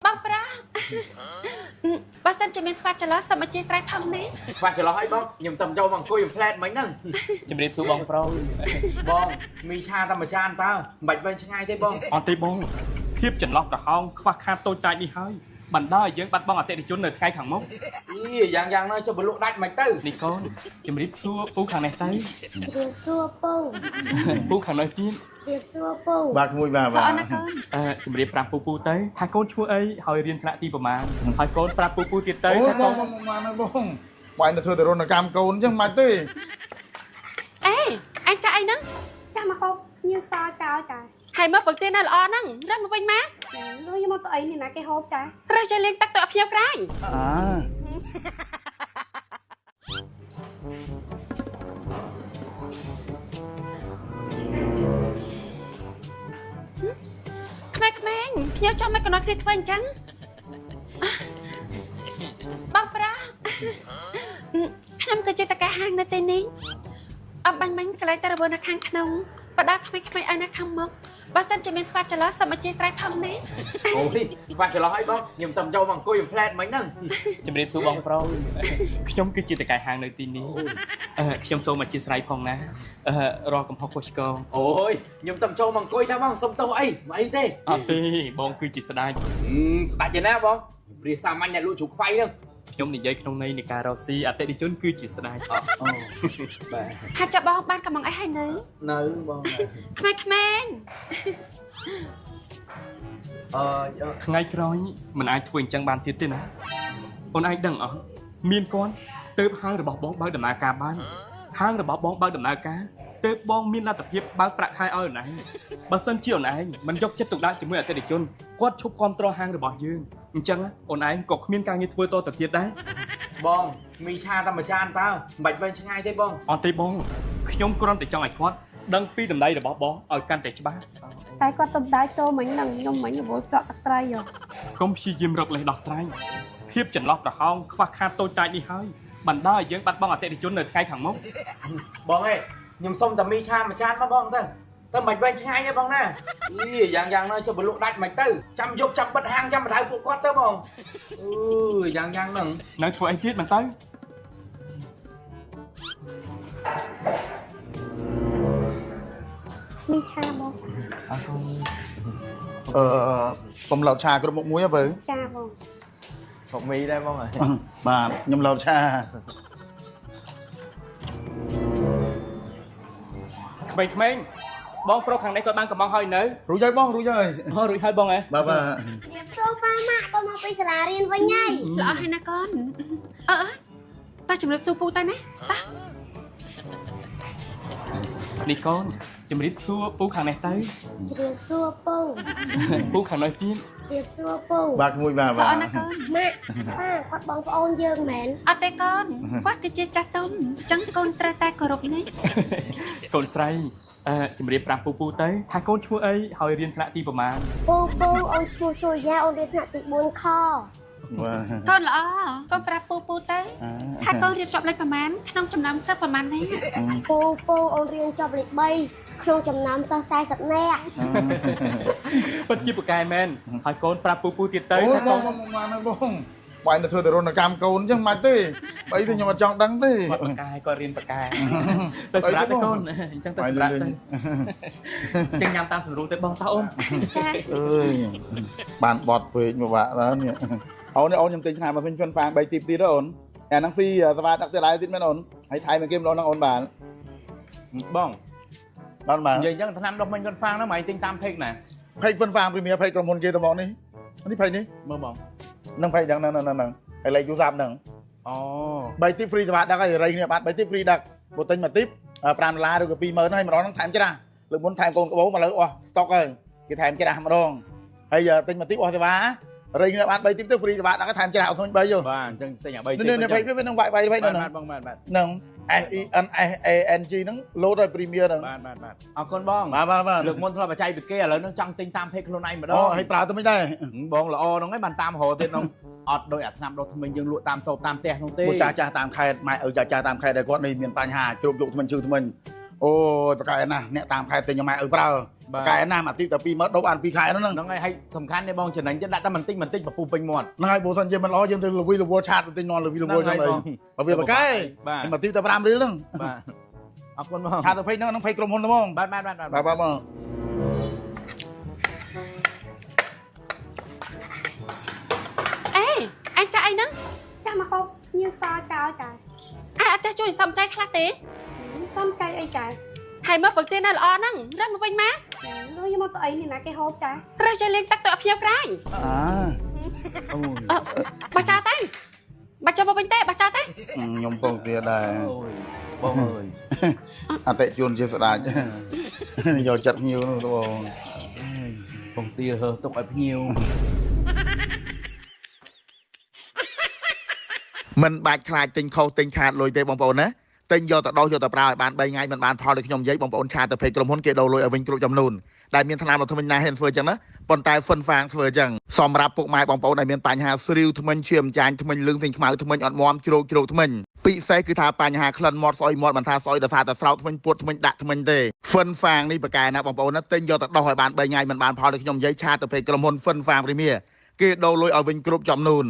បងប្រុសបើសិនជាមានខ្វះចន្លោះសូមអធិស្ឋានផងណា ខ្វះចន្លោះអីបងខ្ញុំតែចូលមកអង្គុយផ្លែតមិញហ្នឹង ជំរាបសួរបងប្រុស បងមីឆាតែមួយចានតើមិនបាច់វែងឆ្ងាយទេបង អត់ទេបងភាពចន្លោះប្រហោងខ្វះខាតតូចតាចនេះហើយបណ្ដាលឲ្យយើងបាត់បង់អតិថិជននៅថ្ងៃខាងមុខ អីយ៉ាងយ៉ាងនោះចុះបលក់ដាច់មិនទៅ នេះកូនជំរាបសួរពូខាងនេះទៅ ជំរាបសួរពូ ពូខាងនោះទៀត ជំរាបសួរពូ បាទក្មួយបាទបាទ ល្អណាស់កូន អឺជំរាបប្រាប់ពូពូទៅថាកូនឈ្មោះអីហើយរៀនថ្នាក់ទីប្រមាណហើយកូនប្រាប់ពូពូទៀតទៅ អូ ថាកូន បងបងបងណាបងបាយទៅធ្វើទរណកម្មកូនអញ្ចឹងមិនទេ អេអញចាក់អីហ្នឹង ចាក់មកហូបញៀវសចោលចា ហើយមើលពងទានៅល្អហ្នឹងរើសមកវិញមក លុយមកទៅអីនេះណាគេហូបចា រើសចេះលាងទឹកទៅឲ្យភ្ញៀវក្រែង អា ក្មេងៗភ្ញៀវចង់មកកណ្ដោគ្នាធ្វើអញ្ចឹងបងប្រុសខ្ញុំគឺជាតកែហាងនៅទីនេះអំបាញ់មិញកន្លែងតែរវល់នៅខាងក្នុងបដាក្មេងៗឲ្យនៅខាងមុខបើសិនជាមានខ្វះចន្លោះសូមអធិស្ឋានផងណា អូយខ្វះចន្លោះអីបងខ្ញុំតែចូលមកអង្គុយផ្លែតមិញហ្នឹង ជំរាបសួរបងប្រុសខ្ញុំគឺជាតកែហាងនៅទីនេះអឺខ្ញុំសូមអធិស្ឋានផងណាអឺរាល់កំហុសខុសឆ្គង អូយខ្ញុំតែចូលមកអង្គុយតែបងសុំទោសអីមិនអីទេ អត់ទេបងគឺជាស្ដេច ស្ដាច់ឯណាបងរាសាមញ្ញអ្នកលក់ជ្រូកខ្វៃហ្នឹង ខ្ញុំនិយាយក្នុងន័យនៃការរកស៊ីអតិថិជនគឺជាស្ដេច អូបាទ ថាចាប់បងបានកំងអីហើយនៅ នៅបង ក្មេងៗ អឺ ថ្ងៃក្រោយមិនអាចធ្វើអញ្ចឹងបានទៀតទេណាអូនឯងដឹងអត់មានគាត់ទៅហាងរបស់បងបើកដំណើរការបានហាងរបស់បងបើកដំណើរការទៅបងមានលទ្ធភាពបើកប្រាក់ខែឲ្យអូនឯងបើសិនជាអូនឯងមិនយកចិត្តទុកដាក់ជាមួយអតិថិជនគាត់ឈប់គ្រប់គ្រងហាងរបស់យើងអញ្ចឹងអូនឯងក៏គ្មានការងារធ្វើតទៅទៀតដែរ បងមីឆាតែមួយចានតើមិនបាច់វែងឆ្ងាយទេបង អត់ទេបងខ្ញុំគ្រាន់តែចង់ឲ្យគាត់ដឹងពីតម្លៃរបស់បងឲ្យកាន់តែច្បាស់ តែគាត់ទៅដើរចូលមិញហ្នឹងខ្ញុំមិញរវល់ចក់ទឹកត្រីហ៎ កុំព្យាយាមរកលេសដោះស្រាយភាពចន្លោះប្រហោងខ្វះខាតតូចតាចនេះហើយបណ្ដាលឲ្យយើងបាត់បង់អតិថិជននៅថ្ងៃខាងមុខ បងឯងខ្ញុំសុំតែមីឆាមួយចានមកបងទៅទៅមិនបាច់វែងឆ្ងាយទេបងណាអីយ៉ាងយ៉ាងនោះចុះបលក់ដាច់មិនទៅចាំយប់ចាំបិទហាងចាំបដៅពួកគាត់ទៅបងអឺយ៉ាងយ៉ាងហ្នឹង នៅធ្វើអីទៀតមិនទៅ មីឆាបង អឺសុំឡោតឆាគ្រប់មុខមួយហ៎បើ ចាបង ឈប់មីដែរបង បាទខ្ញុំឡោតឆា ក្មេងៗបងប្រុសខាងនេះគាត់បានកំងហើយនៅ រួចហើយបងរួចហើយ អូរួចហើយបងហ៎ បាទបាទ ជំរាបសួរប៉ាម៉ាក់កូនមកពីសាលារៀនវិញហើយ ល្អហើយណាកូនអើតើជំរាបសួរពូទៅណាតោះ នេះកូនជំរាបសួរពូខាងនេះទៅ ជំរាបសួរពូ ពូខាងនោះទៀត ជំរាបសួរពូ បាទក្មួយបាទបាទ ល្អណាស់កូន ម៉ាក់ប៉ាគាត់បងប្អូនយើងមែន អត់ទេកូនគាត់គឺជាចាស់ទុំអញ្ចឹងកូនត្រូវតែគោរពនេះ កូនស្រីអឺជំរាបប្រាប់ពូពូទៅថាកូនឈ្មោះអីហើយរៀនថ្នាក់ទីប្រមាណ ពូពូអូនឈ្មោះសូយ៉ាអូនរៀនថ្នាក់ទី4ខ បាទ កូនល្អកូនប្រាប់ពូពូទៅថាកូនរៀបចប់លេខប្រមាណក្នុងចំណោមសិស្សប្រមាណនេះ ពូពូអូនរៀនចប់លេខ3ក្នុងចំណោមសិស្ស40នាក់ ពិតជាពូកែមែនហើយកូនប្រាប់ពូពូទៀតទៅ អូ ថាកូន បងបងបងណាបងបាយទៅធ្វើទរណកម្មកូនអញ្ចឹងមិនទេអីទេខ្ញុំអត់ចង់ដឹងទេ គាត់ពូកែគាត់រៀនពូកែទៅសម្រាប់ទៅកូនអញ្ចឹងទៅសម្រាប់ទៅចឹងញ៉ាំតាមសម្រួលទៅបងតោះអូន ចា អើយបានបត់ពេកមកបាក់ដល់នេះអូននេះអូនខ្ញុំទិញឆ្នាំមកវិញហ្វិនហ្វាង3ទីបទៀតអូនអាហ្នឹងស៊ីសវ៉ាដឹកទៅឡាយទៀតមែនអូនហើយថៃមកគេម្ដងហ្នឹងអូនបាទ បង បានបាទ និយាយអញ្ចឹងថ្នាំដុសមិញគាត់ហ្វាងហ្នឹងមកឯងទិញតាមផេកណា ផេកហ្វិនហ្វាងព្រីមៀផេកក្រុមហ៊ុនគេទៅមកនេះនេះផេកនេះ មើលបង នឹងផេកហ្នឹងហ្នឹងហ្នឹងហើយលេខទូរស័ព្ទហ្នឹង អូ 3ទីប free សវ៉ាដឹកហើយរៃគ្នាបាទ3ទីប free ដឹកបើទិញមួយទីប5ដុល្លារឬក៏20000ហើយម្ដងហ្នឹងថែមច្រាស់លើកមុនថែមកូនក្បូរមកលើអស់ stock ហើយគេថែមច្រាស់ម្ដងហើយទិញមួយទីបអស់សេវារៃគ្នាបាទ3ទីបទៅ free សេវាដឹកថែមច្រាស់អត់ធុញ3យោ បាទអញ្ចឹងទិញអា3ទី នេះនេះផេកវានឹងវាយវាយផេកហ្នឹង បាទបងបាទបាទ ហ្នឹង S E N S A N G ហ្នឹងលោតឲ្យ Premier ហ្នឹង បាទបាទបាទអរគុណបង បាទបាទបាទ លើកមុនធ្លាប់បច្ច័យពីគេឥឡូវហ្នឹងចង់ទិញតាមផេកខ្លួនឯងម្ដ អូ ង ឲ្យប្រើទៅមិនដែរ បងល្អហ្នឹងឯងបានតាមរហទៀតហ្នឹងអត់ដូចអាថ្នាំដុសធ្មេញយើងលក់តាមតូបតាមផ្ទះហ្នឹងទេ ពូចាស់ចាស់តាមខេត្តម៉ែឪចាស់ចាស់តាមខេត្តដែលគាត់នេះមានបញ្ហាជ្រូកយកថ្មិញឈឺថ្មិញអូយប្រកែណាស់អ្នកតាមខេត្តទិញឲ្យម៉ែឪប្រើ បាទ កែណាមួយទីបតែ20000ដូបអាន2ខែហ្នឹង ហ្នឹងហើយហើយសំខាន់នេះបងចំណេញចិត្តដាក់តែបន្តិចបន្តិចពពុះពេញមាត់ ហ្នឹងហើយបើសិនជាមិនល្អយើងទៅលវីលវល់ឆាតទៅទិញនន់លវីលវល់ចឹងអីបើវាបកែ បាទ មួយទីបតែ5រៀលហ្នឹង បាទអរគុណបង ឆាតទៅ page ហ្នឹងហ្នឹង page ក្រុមហ៊ុនហ្មង បាទបាទបាទ បាទបាទបង អេអញចាក់អីហ្នឹង ចាមកហូបញៀវសចោលចា ឯងអត់ចេះជួយសំចៃខ្លះទេ សំចៃអីចា ហើយមើលពងទានៅល្អហ្នឹងរើសមកវិញមក លុយមកទៅអីនេះណាគេហូបចា រើសជួយលាងទឹកទៅឲ្យភ្ញៀវក្រែង អា អូយ អឺបោះចោលទៅបោះចោលមកវិញទេបោះចោលទៅ ខ្ញុំពងទាដែរ អូយបងអើយ អតិជនជាស្ដាច់យកចិត្តភ្ញៀវនោះបង បងទាហើទុកឲ្យភ្ញៀវ មិនបាច់ខ្លាចទិញខុសទិញខាតលុយទេបងប្អូនណាទិញយកទៅដោះយកទៅប្រើឲ្យបាន3ថ្ងៃមិនបានផលដូចខ្ញុំនិយាយបងប្អូន chat ទៅ page ក្រុមហ៊ុនគេដូរលុយឲ្យវិញគ្រប់ចំនួនដែលមានថ្នាំដល់ថ្មិញណាហ៊ានធ្វើចឹងណាប៉ុន្តែហ្វិនហ្វាងធ្វើចឹងសម្រាប់ពុកម៉ែបងប្អូនដែលមានបញ្ហាស្រីវថ្មិញឈាមចាញ់ថ្មិញលឹងថ្មិញខ្មៅថ្មិញអត់មាំជ្រោកជ្រោកថ្មិញពិសេសគឺថាបញ្ហាក្លិនមាត់ស្អុយមាត់មិនថាស្អុយដោយសារតែស្រោតថ្មិញពួតថ្មិញដាក់ថ្មិញទេហ្វិនហ្វាងនេះប្រកែណាបងប្អូនណាទិញយកទៅដោះឲ្យបាន3ថ្ងៃមិនបានផលដូចខ្ញុំនិយាយ chat ទៅ page ក្រុមហ៊ុនហ្វិនហ្វាងព្រីមៀគេដូរលុយឲ្យវិញគ្រប់ចំនួន។